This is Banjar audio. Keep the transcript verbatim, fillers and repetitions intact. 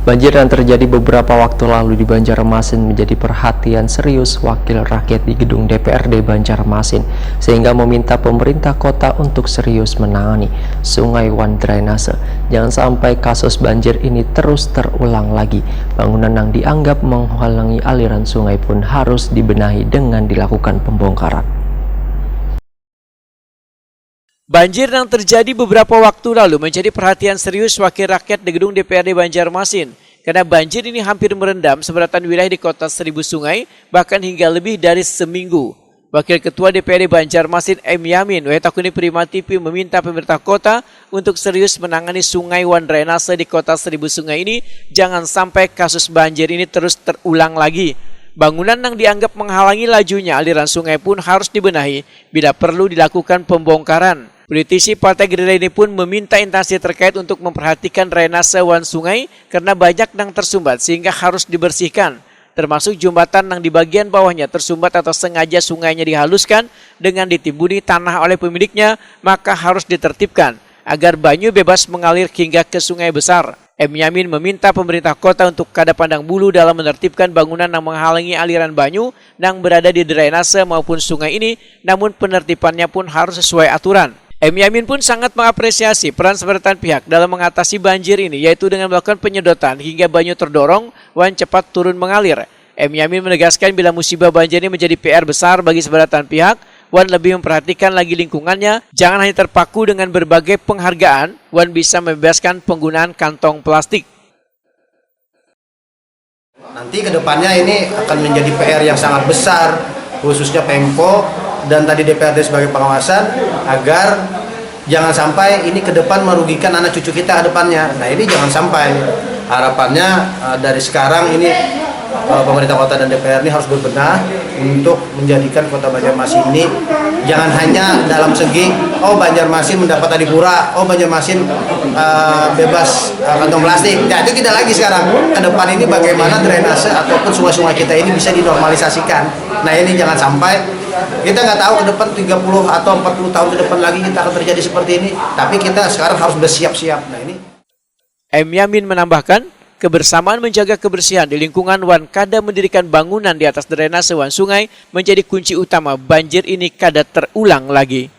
Banjir yang terjadi beberapa waktu lalu di Banjarmasin menjadi perhatian serius wakil rakyat di gedung D P R D Banjarmasin, sehingga meminta pemerintah kota untuk serius menangani sungai wan drainase. Jangan sampai kasus banjir ini terus terulang lagi. Bangunan yang dianggap menghalangi aliran sungai pun harus dibenahi dengan dilakukan pembongkaran. Banjir yang terjadi beberapa waktu lalu menjadi perhatian serius wakil rakyat di gedung D P R D Banjarmasin. Karena banjir ini hampir merendam sebaratan wilayah di kota Seribu Sungai, bahkan hingga lebih dari seminggu. Wakil Ketua D P R D Banjarmasin M Yamin, wayah takuni Prima T V, meminta pemerintah kota untuk serius menangani sungai wan drainase di kota Seribu Sungai ini, jangan sampai kasus banjir ini terus terulang lagi. Bangunan yang dianggap menghalangi lajunya aliran sungai pun harus dibenahi, bila perlu dilakukan pembongkaran. Politisi Partai Gerindra ini pun meminta instansi terkait untuk memperhatikan drainase wan sungai karena banyak yang tersumbat sehingga harus dibersihkan. Termasuk jembatan yang di bagian bawahnya tersumbat atau sengaja sungainya dihaluskan dengan ditimbuni tanah oleh pemiliknya, maka harus ditertibkan agar banyu bebas mengalir hingga ke sungai besar. M Yamin meminta pemerintah kota untuk kada pandang bulu dalam menertibkan bangunan yang menghalangi aliran banyu yang berada di drainase maupun sungai ini, namun penertibannya pun harus sesuai aturan. M Yamin pun sangat mengapresiasi peran sebaratan pihak dalam mengatasi banjir ini, yaitu dengan melakukan penyedotan hingga banyu terdorong wan cepat turun mengalir. M Yamin menegaskan bila musibah banjir ini menjadi P R besar bagi sebaratan pihak, wan lebih memperhatikan lagi lingkungannya, jangan hanya terpaku dengan berbagai penghargaan, wan bisa membebaskan penggunaan kantong plastik. Nanti ke depannya ini akan menjadi P R yang sangat besar, khususnya Pemko dan tadi D P R D sebagai pengawasan, agar jangan sampai ini ke depan merugikan anak cucu kita ke depannya. Nah, ini jangan sampai. Harapannya eh, dari sekarang ini eh, pemerintah kota dan D P R ini harus berbenah untuk menjadikan kota Banjarmasin ini jangan hanya dalam segi, oh, Banjarmasin mendapat adipura, oh, Banjarmasin eh, bebas eh, kantong plastik. Nah, itu tidak lagi sekarang. Ke depan ini bagaimana drainase ataupun sungai-sungai kita ini bisa dinormalisasikan. Nah, ini jangan sampai kita nggak tahu ke depan tiga puluh atau empat puluh tahun ke depan lagi kita akan terjadi seperti ini. Tapi kita sekarang harus bersiap-siap. Nah, ini M Yamin menambahkan, kebersamaan menjaga kebersihan di lingkungan wan kada mendirikan bangunan di atas drainase wan sungai menjadi kunci utama banjir ini kada terulang lagi.